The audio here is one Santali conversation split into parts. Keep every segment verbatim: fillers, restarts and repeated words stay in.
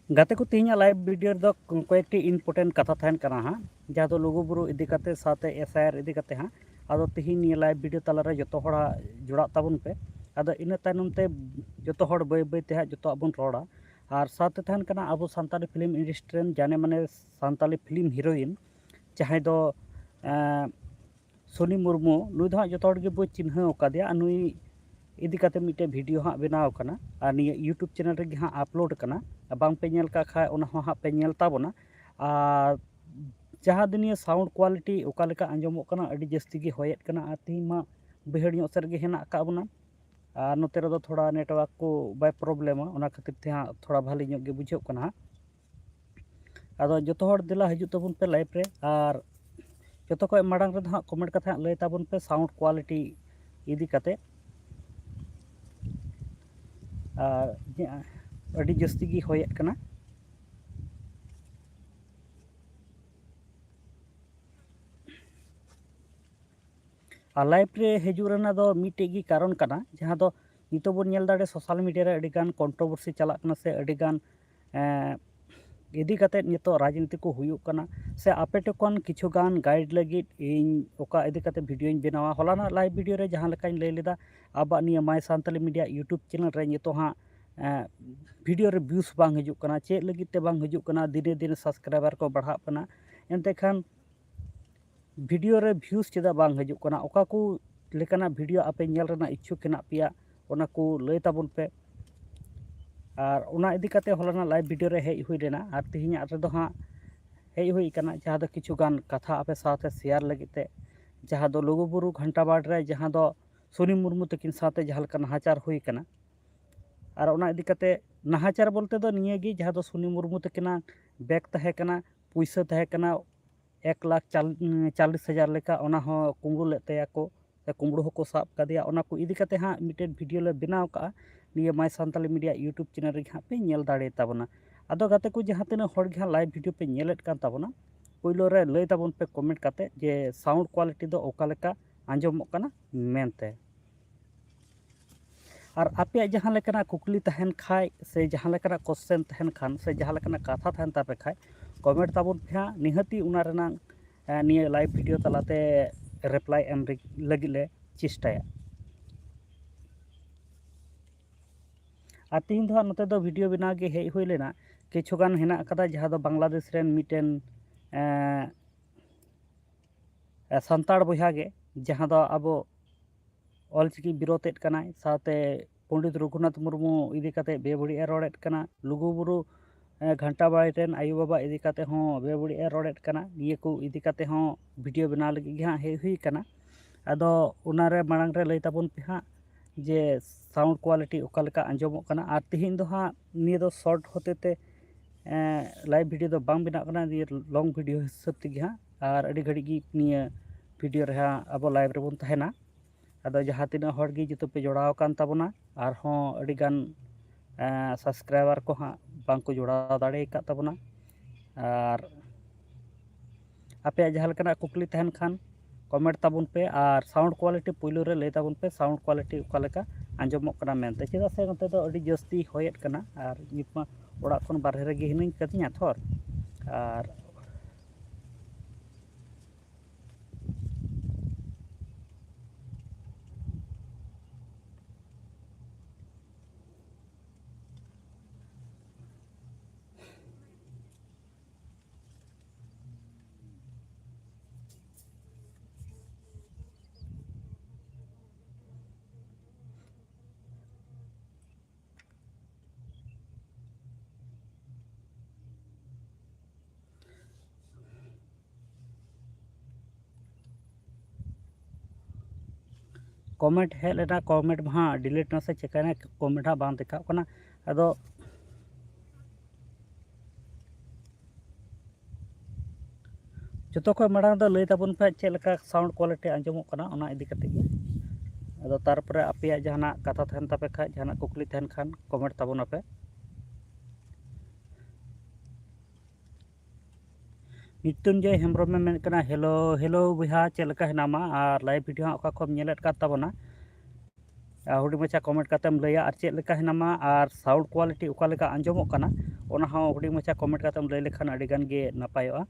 ᱜᱟᱛᱮ ᱠᱚ, ᱛᱮᱦᱮᱧᱟᱜ live video ᱨᱮᱫᱚ ᱠᱚᱭᱮᱠᱴᱤ important ᱠᱟᱛᱷᱟ ᱛᱟᱦᱮᱱ ᱠᱟᱱᱟ ᱦᱟᱸᱜ, ᱡᱟᱦᱟᱸ ᱫᱚ ᱞᱩᱜᱩᱵᱩᱨᱩ ᱤᱫᱤ ᱠᱟᱛᱮ ᱥᱟᱶᱛᱮ S I R ᱤᱫᱤ ᱠᱟᱛᱮ ᱦᱟᱸᱜ᱾ ᱟᱫᱚ ᱛᱮᱦᱮᱧ ᱱᱤᱭᱟᱹ live video ᱛᱟᱞᱟᱨᱮ ᱡᱚᱛᱚ ᱦᱚᱲ ᱦᱟᱸᱜ ᱡᱚᱲᱟᱜ ᱛᱟᱵᱚᱱ ᱯᱮ᱾ ᱟᱫᱚ ᱤᱱᱟᱹ ᱛᱟᱭᱱᱚᱢ ᱛᱮ ᱡᱚᱛᱚ ᱦᱚᱲ ᱵᱟᱹᱭ ᱵᱟᱹᱭ ᱛᱮ ᱦᱟᱸᱜ ᱡᱚᱛᱚᱣᱟᱜ ᱵᱚᱱ ᱨᱚᱲᱟ᱾ ᱟᱨ ᱥᱟᱶᱛᱮ ᱛᱟᱦᱮᱱ ᱠᱟᱱᱟ ᱟᱵᱚ ᱥᱟᱱᱛᱟᱲᱤ film industry ᱨᱮᱱ ᱡᱟᱱᱮ ᱢᱟᱱᱮ ᱥᱟᱱᱛᱟᱲᱤ film heroine, ᱡᱟᱦᱟᱸᱭ ᱫᱚ, ᱮᱸ, ᱥᱩᱱᱤ ᱢᱩᱨᱢᱩ, ᱱᱩᱭ ᱫᱚ ᱦᱟᱸᱜ ᱡᱚᱛᱚ ᱦᱚᱲ ᱜᱮᱵᱚ ᱪᱤᱱᱦᱟᱹᱣ ᱟᱠᱟᱫᱮᱭᱟ᱾ ᱟᱨ ᱱᱩᱭ ᱤᱫᱤ ᱠᱟᱛᱮ ᱢᱤᱫᱴᱮᱱ video ᱦᱟᱸᱜ ᱵᱮᱱᱟᱣ ᱟᱠᱟᱱᱟ, ᱟᱨ ᱱᱤᱭᱟᱹ YouTube channel ᱨᱮᱜᱮ ᱦᱟᱸᱜ upload ᱟᱠᱟᱱᱟ᱾ ᱵᱟᱝ ᱯᱮ ᱧᱮᱞ ᱠᱟᱜ ᱠᱷᱟᱡ, ᱚᱱᱟ ᱦᱚᱸ ᱦᱟᱸᱜ ᱯᱮ ᱧᱮᱞ ᱛᱟᱵᱚᱱᱟ᱾ ᱟᱨ ᱡᱟᱦᱟᱸ ᱫᱚ ᱱᱤᱭᱟᱹ sound quality ᱚᱠᱟ ᱞᱮᱠᱟ ᱟᱸᱡᱚᱢᱚᱜ ᱠᱟᱱᱟ, ᱟᱹᱰᱤ ᱡᱟᱹᱥᱛᱤ ᱜᱮ ᱦᱚᱭᱮᱫ ᱠᱟᱱᱟ, ᱟᱨ ᱛᱮᱦᱮᱧ ᱢᱟ ᱵᱟᱹᱭᱦᱟᱹᱲ ᱧᱚᱜ ᱥᱮᱫ ᱨᱮᱜᱮ ᱦᱮᱱᱟᱜ ᱟᱠᱟᱫ ᱵᱚᱱᱟ᱾ ᱟᱨ ᱱᱚᱛᱮ ᱨᱮᱫᱚ ᱛᱷᱚᱲᱟ network ᱠᱚ ᱵᱟᱭ problemᱟ, ᱚᱱᱟ ᱠᱷᱟᱹᱛᱤᱨ ᱛᱮ ᱦᱟᱸᱜ ᱛᱷᱚᱲᱟ ᱵᱷᱟᱞᱮ ᱧᱚᱜ ᱜᱮ ᱵᱩᱡᱷᱟᱹᱜ ᱠᱟᱱᱟ ᱦᱟᱸᱜ᱾ ᱟᱫᱚ ᱡᱚᱛᱚ ᱦᱚᱲ ᱫᱮᱞᱟ ᱦᱤᱡᱩᱜ ᱛᱟᱵᱚᱱ ᱯᱮ live ᱨᱮ, ᱟᱨ ᱡᱚᱛᱚ ᱠᱷᱚᱡ ᱢᱟᱲᱟᱝ ᱨᱮᱫᱚ ᱦᱟᱸᱜ comment ᱠᱟᱛᱮ ᱦᱟᱸᱜ ᱞᱟᱹᱭ ᱛᱟᱵᱚᱱ ᱯᱮ sound quality ᱤᱫᱤ ᱠᱟᱛᱮ᱾ ᱟᱨ ᱡᱮ ᱟᱹᱰᱤ ᱡᱟᱹᱥᱛᱤ ᱜᱮ ᱦᱚᱭᱮᱫ ᱠᱟᱱᱟ᱾ ᱟᱨ live ᱨᱮ ᱦᱤᱡᱩᱜ ᱨᱮᱱᱟᱜ ᱫᱚ ᱢᱤᱫᱴᱮᱡ ᱜᱮ ᱠᱟᱨᱚᱱ ᱠᱟᱱᱟ, ᱡᱟᱦᱟᱸ ᱫᱚ ᱱᱤᱛᱚᱜ ᱵᱚᱱ ᱧᱮᱞ ᱫᱟᱲᱮ social media ᱨᱮ ᱟᱹᱰᱤᱜᱟᱱ controversy ᱪᱟᱞᱟᱜ ᱠᱟᱱᱟ, ᱥᱮ ᱟᱹᱰᱤᱜᱟᱱ, ᱮᱸ, ᱤᱫᱤ ᱠᱟᱛᱮᱫ ᱱᱤᱛᱚᱜ ᱨᱟᱡᱽᱱᱤᱛᱤ ᱠᱚ ᱦᱩᱭᱩᱜ ᱠᱟᱱᱟ, ᱥᱮ ᱟᱯᱮ ᱴᱷᱮᱱ ᱠᱷᱚᱱ ᱠᱤᱪᱷᱩ ᱜᱟᱱ guide ᱞᱟᱹᱜᱤᱫ ᱤᱧ ᱚᱠᱟ ᱤᱫᱤ ᱠᱟᱛᱮᱫ videoᱧ ᱵᱮᱱᱟᱣᱟ᱾ ᱦᱚᱞᱟᱱᱟᱜ live video ᱨᱮ ᱡᱟᱦᱟᱸ ᱞᱮᱠᱟᱧ ᱞᱟᱹᱭ ᱞᱮᱫᱟ, ᱟᱵᱚᱣᱟᱜ ᱱᱤᱭᱟᱹ My Santali Media YouTube channel ᱨᱮ ᱱᱤᱛᱚᱜ ᱦᱟᱸᱜ, ᱮᱸ, video ᱨᱮ views ᱵᱟᱝ ᱦᱤᱡᱩᱜ ᱠᱟᱱᱟ᱾ ᱪᱮᱫ ᱞᱟᱹᱜᱤᱫ ᱛᱮ ᱵᱟᱝ ᱦᱤᱡᱩᱜ ᱠᱟᱱᱟ? ᱫᱤᱱᱮ ᱫᱤᱱᱮ subscriber ᱠᱚ ᱵᱟᱲᱦᱟᱜ ᱠᱟᱱᱟ, ᱮᱱᱛᱮ ᱠᱷᱟᱱ video ᱨᱮ views ᱪᱮᱫᱟᱜ ᱵᱟᱝ ᱦᱤᱡᱩᱜ ᱠᱟᱱᱟ? ᱚᱠᱟ ᱠᱚ ᱞᱮᱠᱟᱱᱟᱜ video ᱟᱯᱮ ᱧᱮᱞ ᱨᱮᱱᱟᱜ ᱤᱪᱪᱷᱩᱠ ᱦᱮᱱᱟᱜ ᱯᱮᱭᱟ, ᱚᱱᱟ ᱠᱚ ᱞᱟᱹᱭ ᱛᱟᱵᱚᱱ ᱯᱮ᱾ ᱟᱨ ᱚᱱᱟ ᱤᱫᱤ ᱠᱟᱛᱮ ᱦᱚᱞᱟᱱᱟᱜ live video ᱨᱮ ᱦᱮᱡ ᱦᱩᱭ ᱞᱮᱱᱟ, ᱟᱨ ᱛᱮᱦᱮᱧᱟᱜ ᱨᱮᱫᱚ ᱦᱟᱸᱜ ᱦᱮᱡ ᱦᱩᱭ ᱠᱟᱱᱟ, ᱡᱟᱦᱟᱸ ᱫᱚ ᱠᱤᱪᱷᱩ ᱜᱟᱱ ᱠᱟᱛᱷᱟ ᱟᱯᱮ ᱥᱟᱶᱛᱮ share ᱞᱟᱹᱜᱤᱫ ᱛᱮ, ᱡᱟᱦᱟᱸ ᱫᱚ ᱞᱩᱜᱩᱵᱩᱨᱩ ᱜᱷᱟᱱᱴᱟᱵᱟᱲ ᱨᱮ ᱡᱟᱦᱟᱸ ᱫᱚ ᱥᱩᱱᱤ ᱢᱩᱨᱢᱩ ᱛᱟᱹᱠᱤᱱ ᱥᱟᱶᱛᱮ ᱡᱟᱦᱟᱸ ᱞᱮᱠᱟ ᱱᱟᱦᱟᱪᱟᱨ ᱦᱩᱭ ᱠᱟᱱᱟ᱾ ᱟᱨ ᱚᱱᱟ ᱤᱫᱤ ᱠᱟᱛᱮ ᱱᱟᱦᱟᱪᱟᱨ ᱵᱚᱞᱛᱮ ᱫᱚ ᱱᱤᱭᱟᱹ ᱜᱮ, ᱡᱟᱦᱟᱸ ᱫᱚ ᱥᱩᱱᱤ ᱢᱩᱨᱢᱩ ᱛᱟᱹᱠᱤᱱᱟᱜ bag ᱛᱟᱦᱮᱸ ᱠᱟᱱᱟ, ᱯᱩᱭᱥᱟᱹ ᱛᱟᱦᱮᱸ ᱠᱟᱱᱟ ᱮᱠ ᱞᱟᱠᱷ ᱪᱟᱞ-, ᱪᱟᱞᱤᱥ ᱦᱟᱡᱟᱨ ᱞᱮᱠᱟ, ᱚᱱᱟ ᱦᱚᱸ ᱠᱩᱢᱵᱽᱲᱩ ᱞᱮᱫ ᱛᱟᱭᱟ ᱠᱚ, ᱥᱮ ᱠᱩᱢᱵᱽᱲᱩ ᱦᱚᱸᱠᱚ ᱥᱟᱵ ᱠᱟᱫᱮᱭᱟ᱾ ᱚᱱᱟ ᱠᱚ ᱤᱫᱤ ᱠᱟᱛᱮ ᱦᱟᱸᱜ ᱢᱤᱫᱴᱮᱱ video ᱞᱮ ᱵᱮᱱᱟᱣ ᱠᱟᱜᱼᱟ, ᱱᱤᱭᱟᱹ My Santali Media YouTube channel ᱨᱮᱜᱮ ᱦᱟᱸᱜ ᱯᱮ ᱧᱮᱞ ᱫᱟᱲᱮ ᱛᱟᱵᱚᱱᱟ᱾ ᱟᱫᱚ ᱜᱟᱛᱮ ᱠᱚ, ᱡᱟᱦᱟᱸ ᱛᱤᱱᱟᱹᱜ ᱦᱚᱲ ᱜᱮ ᱦᱟᱸᱜ live video ᱯᱮ ᱧᱮᱞᱮᱫ ᱠᱟᱱ ᱛᱟᱵᱚᱱᱟ, ᱯᱳᱭᱞᱳ ᱨᱮ ᱞᱟᱹᱭ ᱛᱟᱵᱚᱱ ᱯᱮ comment ᱠᱟᱛᱮ ᱡᱮ sound quality ᱫᱚ ᱚᱠᱟ ᱞᱮᱠᱟ ᱟᱸᱡᱚᱢᱚᱜ ᱠᱟᱱᱟ ᱢᱮᱱᱛᱮ᱾ ᱟᱨ ᱟᱯᱮᱭᱟᱜ ᱡᱟᱦᱟᱸ ᱞᱮᱠᱟᱱᱟᱜ ᱠᱩᱠᱞᱤ ᱛᱟᱦᱮᱱ ᱠᱷᱟᱡ, ᱥᱮ ᱡᱟᱦᱟᱸ ᱞᱮᱠᱟᱱᱟᱜ ᱠᱚᱥᱪᱮᱱ ᱛᱟᱦᱮᱱ ᱠᱷᱟᱱ, ᱥᱮ ᱡᱟᱦᱟᱸ ᱞᱮᱠᱟᱱᱟᱜ ᱠᱟᱛᱷᱟ ᱛᱟᱦᱮᱱ ᱛᱟᱯᱮ ᱠᱷᱟᱡ, ᱠᱚᱢᱮᱱᱴ ᱛᱟᱵᱚᱱ ᱯᱮ ᱦᱟᱸᱜ᱾ ᱱᱤᱦᱟᱹᱛᱤ ᱚᱱᱟ ᱨᱮᱱᱟᱜ, ᱮ, ᱱᱤᱭᱟᱹ ᱞᱟᱭᱤᱵᱷ ᱵᱷᱤᱰᱤᱭᱳ ᱛᱟᱞᱟᱛᱮ ᱨᱤᱯᱞᱟᱭ ᱮᱢ ᱨᱮ-, ᱞᱟᱹᱜᱤᱫ ᱞᱮ ᱪᱮᱥᱴᱟᱭᱟ᱾ ᱟᱨ ᱛᱤᱦᱤᱧ ᱫᱚ ᱦᱟᱸᱜ ᱱᱚᱛᱮ ᱫᱚ ᱵᱷᱤᱰᱤᱭᱳ ᱵᱮᱱᱟᱣ ᱜᱮ ᱦᱮᱡ ᱦᱩᱭ ᱞᱮᱱᱟ᱾ ᱠᱤᱪᱷᱩ ᱜᱟᱱ ᱦᱮᱱᱟᱜ ᱟᱠᱟᱫᱟ, ᱡᱟᱦᱟᱸ ᱫᱚ ᱵᱟᱝᱞᱟᱫᱮᱥ ᱨᱮᱱ ᱢᱤᱫᱴᱮᱱ, ᱮ, ᱮ, ᱥᱟᱱᱛᱟᱲ ᱵᱚᱭᱦᱟ ᱜᱮ, ᱡᱟᱦᱟᱸ ᱫᱚ ᱟᱵᱚ ᱚᱞᱪᱤᱠᱤ ᱵᱤᱨᱳᱫᱮᱫ ᱠᱟᱱᱟᱭ, ᱥᱟᱶᱛᱮ ᱯᱚᱱᱰᱤᱛ ᱨᱚᱜᱷᱩᱱᱟᱛᱷ ᱢᱩᱨᱢᱩ ᱤᱫᱤ ᱠᱟᱛᱮ ᱵᱮᱵᱟᱹᱲᱤᱡ ᱮ ᱨᱚᱲᱮᱫ ᱠᱟᱱᱟ, ᱞᱩᱜᱩᱵᱩᱨᱩ, ᱮ, ᱜᱷᱟᱱᱴᱟ ᱵᱟᱲᱮ ᱨᱮᱱ ᱟᱭᱳᱼᱵᱟᱵᱟ ᱤᱫᱤ ᱠᱟᱛᱮ ᱦᱚᱸ ᱵᱮᱵᱟᱹᱲᱤᱡ ᱮ ᱨᱚᱲᱮᱫ ᱠᱟᱱᱟ᱾ ᱱᱤᱭᱟᱹ ᱠᱚ ᱤᱫᱤ ᱠᱟᱛᱮ ᱦᱚᱸ ᱵᱷᱤᱰᱤᱭᱳ ᱵᱮᱱᱟᱣ ᱞᱟᱹᱜᱤᱫ ᱜᱮ ᱦᱟᱸᱜ ᱦᱮᱡ ᱦᱩᱭ ᱠᱟᱱᱟ᱾ ᱟᱫᱚ ᱚᱱᱟᱨᱮ ᱢᱟᱲᱟᱝ ᱨᱮ ᱞᱟᱹᱭ ᱛᱟᱵᱚᱱ ᱯᱮ ᱦᱟᱸᱜ ᱡᱮ ᱥᱟᱣᱩᱱᱰ ᱠᱳᱣᱟᱞᱤᱴᱤ ᱚᱠᱟ ᱞᱮᱠᱟ ᱟᱸᱡᱚᱢᱚᱜ ᱠᱟᱱᱟ᱾ ᱟᱨ ᱛᱤᱦᱤᱧ ᱫᱚ ᱦᱟᱸᱜ ᱱᱤᱭᱟᱹ ᱫᱚ ᱥᱚᱨᱴ ᱦᱚᱛᱮ ᱛᱮ, ᱮᱸ, ᱞᱟᱭᱤᱵᱷ ᱵᱷᱤᱰᱤᱭᱳ ᱫᱚ ᱵᱟᱝ ᱵᱮᱱᱟᱜ ᱠᱟᱱᱟ, ᱱᱤᱭᱟᱹ ᱞᱚᱝ ᱵᱷᱤᱰᱤᱭᱳ ᱦᱤᱥᱟᱹᱵ ᱛᱮᱜᱮ ᱦᱟᱸᱜ᱾ ᱟᱨ ᱟᱹᱰᱤ ᱜᱷᱟᱹᱲᱤᱡ ᱜᱮ ᱱᱤᱭᱟᱹ ᱵᱷᱤᱰᱤᱭᱳ ᱨᱮ ᱦᱟᱸᱜ ᱟᱵᱚ ᱞᱟᱭᱤᱵᱷ ᱨᱮᱵᱚᱱ ᱛᱟᱦᱮᱱᱟ᱾ ᱟᱫᱚ ᱡᱟᱦᱟᱸ ᱛᱤᱱᱟᱹᱜ ᱦᱚᱲ ᱜᱮ ᱡᱚᱛᱚ ᱯᱮ ᱡᱚᱲᱟᱣ ᱟᱠᱟᱱ ᱛᱟᱵᱚᱱᱟ, ᱟᱨᱦᱚᱸ ᱟᱹᱰᱤ ᱜᱟᱱ, ᱮᱸ, ᱥᱟᱵᱥᱠᱨᱟᱭᱵᱟᱨ ᱠᱚ ᱦᱟᱸᱜ ᱵᱟᱝ ᱠᱚ ᱡᱚᱲᱟᱣ ᱫᱟᱲᱮ ᱟᱠᱟᱫ ᱛᱟᱵᱚᱱᱟ᱾ ᱟᱨ ᱟᱯᱮᱭᱟᱜ ᱡᱟᱦᱟᱸ ᱞᱮᱠᱟᱱᱟᱜ ᱠᱩᱠᱞᱤ ᱛᱟᱦᱮᱱ ᱠᱷᱟᱱ, ᱠᱚᱢᱮᱱᱴ ᱛᱟᱵᱚᱱ ᱯᱮ᱾ ᱟᱨ ᱥᱟᱣᱩᱱᱰ ᱠᱳᱣᱟᱞᱤᱴᱤ ᱯᱩᱭᱞᱩ ᱨᱮ ᱞᱟᱹᱭ ᱛᱟᱵᱚᱱ ᱯᱮ, ᱥᱟᱣᱩᱱᱰ ᱠᱳᱣᱟᱞᱤᱴᱤ ᱚᱠᱟ ᱞᱮᱠᱟ ᱟᱸᱡᱚᱢᱚᱜ ᱠᱟᱱᱟ ᱢᱮᱱᱛᱮ, ᱪᱮᱫᱟᱜ ᱥᱮ ᱱᱚᱛᱮ ᱫᱚ ᱟᱹᱰᱤ ᱡᱟᱹᱥᱛᱤ ᱦᱚᱭᱮᱫ ᱠᱟᱱᱟ᱾ ᱟᱨ ᱱᱤᱛ ᱢᱟ ᱚᱲᱟᱜ ᱠᱷᱚᱱ ᱵᱟᱨᱦᱮ ᱨᱮᱜᱮ ᱦᱤᱱᱟᱹᱧ ᱠᱟᱹᱫᱤᱧᱟ ᱛᱷᱚᱨ᱾ ᱟᱨ ᱠᱚᱢᱮᱱᱴ ᱦᱮᱡ ᱞᱮᱱᱟ, ᱠᱚᱢᱮᱱᱴ ᱢᱟ ᱦᱟᱸᱜ ᱰᱤᱞᱤᱴ ᱱᱟ ᱥᱮ ᱪᱤᱠᱟᱹᱭᱱᱟ, ᱠᱚᱢᱮᱱᱴ ᱦᱟᱸᱜ ᱵᱟᱝ ᱫᱮᱠᱷᱟᱜ ᱠᱟᱱᱟ᱾ ᱟᱫᱚ ᱡᱚᱛᱚ ᱠᱷᱚᱱ ᱢᱟᱲᱟᱝ ᱫᱚ ᱞᱟᱹᱭ ᱛᱟᱵᱚᱱ ᱯᱮ ᱪᱮᱫ ᱞᱮᱠᱟ ᱥᱟᱣᱩᱱᱰ ᱠᱳᱣᱟᱞᱤᱴᱤ ᱟᱸᱡᱚᱢᱚᱜ ᱠᱟᱱᱟ, ᱚᱱᱟ ᱤᱫᱤ ᱠᱟᱛᱮ ᱜᱮ᱾ ᱟᱫᱚ ᱛᱟᱨᱯᱚᱨᱮ ᱟᱯᱮᱭᱟᱜ ᱡᱟᱦᱟᱱᱟᱜ ᱠᱟᱛᱷᱟ ᱛᱟᱦᱮᱱ ᱛᱟᱯᱮ ᱠᱷᱟᱡ, ᱡᱟᱦᱟᱱᱟᱜ ᱠᱩᱠᱞᱤ ᱛᱟᱦᱮᱱ ᱠᱷᱟᱱ, ᱠᱚᱢᱮᱱᱴ ᱛᱟᱵᱚᱱ ᱟᱯᱮ᱾ ᱢᱨᱤᱛᱩᱧᱡᱚᱭ ᱦᱮᱢᱵᱨᱚᱢᱮ ᱢᱮᱱᱮᱫ ᱠᱟᱱᱟ, "ᱦᱮᱞᱳ, ᱦᱮᱞᱳ ᱵᱚᱭᱦᱟ, ᱪᱮᱫ ᱞᱮᱠᱟ ᱦᱮᱱᱟᱢᱟ? ᱟᱨ ᱞᱟᱭᱤᱵᱷ ᱵᱷᱤᱰᱤᱭᱳ ᱦᱟᱸᱜ ᱚᱠᱟ ᱠᱷᱚᱱ ᱧᱮᱞᱮᱫ ᱠᱟᱱ ᱛᱟᱵᱚᱱᱟ?" ᱦᱩᱰᱤᱧ ᱢᱟᱪᱷᱟ ᱠᱚᱢᱮᱱᱴ ᱠᱟᱛᱮᱢ ᱞᱟᱹᱭᱟ, ᱟᱨ ᱪᱮᱫ ᱞᱮᱠᱟ ᱦᱮᱱᱟᱢᱟ ᱟᱨ ᱥᱟᱣᱩᱱᱰ ᱠᱳᱣᱟᱞᱤᱴᱤ ᱚᱠᱟ ᱞᱮᱠᱟ ᱟᱸᱡᱚᱢᱚᱜ ᱠᱟᱱᱟ, ᱚᱱᱟ ᱦᱚᱸ ᱦᱩᱰᱤᱧ ᱢᱟᱪᱷᱟ ᱠᱚᱢᱮᱱᱴ ᱠᱟᱛᱮᱢ ᱞᱟᱹᱭ ᱞᱮᱠᱷᱟᱱ ᱟᱹᱰᱤ ᱜᱟᱱ ᱜᱮ ᱱᱟᱯᱟᱭᱚᱜᱼᱟ᱾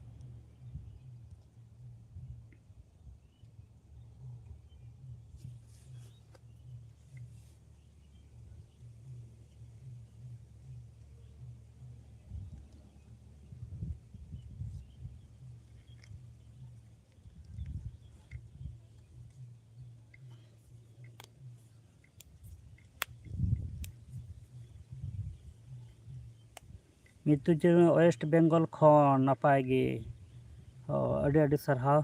ᱢᱤᱛᱩ ᱪᱮᱬᱮ ᱳᱭᱮᱥᱴ ᱵᱮᱝᱜᱚᱞ ᱠᱷᱚᱱ ᱱᱟᱯᱟᱭ ᱜᱮ᱾ ᱚ, ᱟᱹᱰᱤ ᱟᱹᱰᱤ ᱥᱟᱨᱦᱟᱣ᱾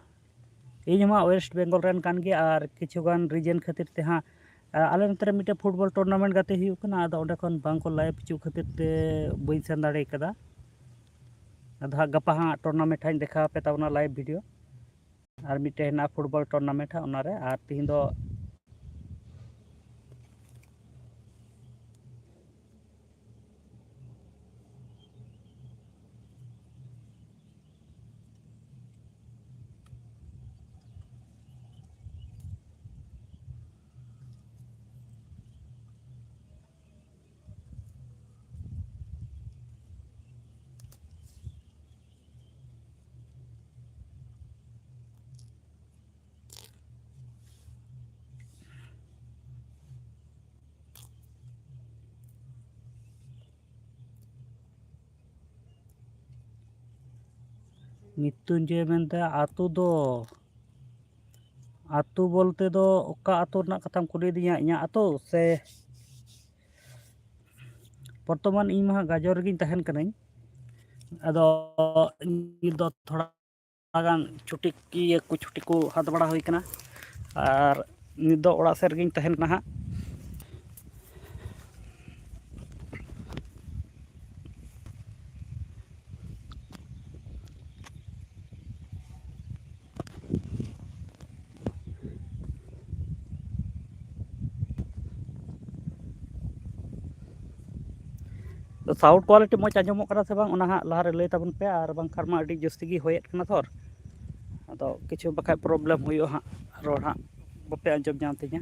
ᱤᱧ ᱦᱚᱸ ᱳᱭᱮᱥᱴ ᱵᱮᱝᱜᱚᱞ ᱨᱮᱱ ᱠᱟᱱ ᱜᱮᱭᱟ, ᱟᱨ ᱠᱤᱪᱷᱩ ᱜᱟᱱ ᱨᱤᱡᱮᱱ ᱠᱷᱟᱹᱛᱤᱨ ᱛᱮ ᱦᱟᱸᱜ, ᱟ, ᱟᱞᱮ ᱱᱚᱛᱮ ᱨᱮ ᱢᱤᱫᱴᱮᱱ ᱯᱷᱩᱴᱵᱚᱞ ᱴᱩᱨᱱᱟᱢᱮᱱᱴ ᱜᱟᱛᱮ ᱦᱩᱭᱩᱜ ᱠᱟᱱᱟ, ᱟᱫᱚ ᱚᱸᱰᱮ ᱠᱷᱚᱱ ᱵᱟᱝ ᱠᱚ ᱞᱟᱭᱤᱵᱷ ᱦᱚᱪᱚ ᱠᱷᱟᱹᱛᱤᱨ ᱛᱮ ᱵᱟᱹᱧ ᱥᱮᱱ ᱫᱟᱲᱮ ᱠᱟᱫᱟ᱾ ᱟᱫᱚ ᱦᱟᱸᱜ ᱜᱟᱯᱟ ᱦᱟᱸᱜ ᱴᱩᱨᱱᱟᱢᱮᱱᱴ ᱦᱟᱸᱜ ᱤᱧ ᱫᱮᱠᱷᱟᱣ ᱟᱯᱮ ᱛᱟᱵᱚᱱᱟ ᱞᱟᱭᱤᱵᱷ ᱵᱷᱤᱰᱤᱭᱳ᱾ ᱟᱨ ᱢᱤᱫᱴᱮᱱ ᱦᱮᱱᱟᱜᱼᱟ ᱯᱷᱩᱴᱵᱚᱞ ᱴᱩᱨᱱᱟᱢᱮᱱᱴ ᱦᱟᱸᱜ, ᱚᱱᱟᱨᱮ᱾ ᱟᱨ ᱛᱤᱦᱤᱧ ᱫᱚ ᱢᱨᱤᱛᱛᱩᱧᱡᱚᱭ ᱢᱮᱱᱫᱟ, ᱟᱹᱛᱩ ᱫᱚ, ᱟᱹᱛᱩ ᱵᱚᱞᱛᱮ ᱫᱚ ᱚᱠᱟ ᱟᱹᱛᱩ ᱨᱮᱱᱟᱜ ᱠᱟᱛᱷᱟᱢ ᱠᱩᱞᱤᱭᱮᱫᱤᱧᱟ? ᱤᱧᱟᱹᱜ ᱟᱹᱛᱩ ᱥᱮ? ᱵᱚᱨᱛᱚᱢᱟᱱ ᱤᱧ ᱢᱟ ᱦᱟᱸᱜ ᱜᱟᱡᱚᱞ ᱨᱮᱜᱮᱧ ᱛᱟᱦᱮᱱ ᱠᱟᱹᱱᱟᱹᱧ᱾ ᱟᱫᱚ ᱱᱤᱛ ᱫᱚ ᱛᱷᱚᱲᱟ ᱜᱟᱱ ᱪᱷᱩᱴᱤ, ᱤᱭᱟᱹ ᱠᱚ, ᱪᱷᱩᱴᱤ ᱠᱚ ᱦᱟᱛ ᱵᱟᱲᱟ ᱦᱩᱭ ᱠᱟᱱᱟ, ᱟᱨ ᱱᱤᱛ ᱫᱚ ᱚᱲᱟᱜ ᱥᱮᱫ ᱨᱮᱜᱮᱧ ᱛᱟᱦᱮᱱ ᱠᱟᱱᱟ ᱦᱟᱸᱜ᱾ ᱥᱟᱣᱩᱱᱰ ᱠᱳᱣᱟᱞᱤᱴᱤ ᱢᱚᱡᱽ ᱟᱸᱡᱚᱢᱚᱜ ᱠᱟᱱᱟ ᱥᱮ ᱵᱟᱝ, ᱚᱱᱟ ᱦᱟᱸᱜ ᱞᱟᱦᱟᱨᱮ ᱞᱟᱹᱭ ᱛᱟᱵᱚᱱ ᱯᱮ, ᱟᱨ ᱵᱟᱝᱠᱷᱟᱱ ᱢᱟ ᱟᱹᱰᱤ ᱡᱟᱹᱥᱛᱤ ᱜᱮ ᱦᱚᱭᱮᱫ ᱠᱟᱱᱟ ᱛᱷᱚᱨ᱾ ᱟᱫᱚ ᱠᱤᱪᱷᱩ ᱵᱟᱠᱷᱟᱡ ᱯᱨᱚᱵᱞᱮᱢ ᱦᱩᱭᱩᱜᱼᱟ ᱦᱟᱸᱜ, ᱨᱚᱲ ᱦᱟᱸᱜ ᱵᱟᱯᱮ ᱟᱸᱡᱚᱢ ᱧᱟᱢ ᱛᱤᱧᱟᱹ᱾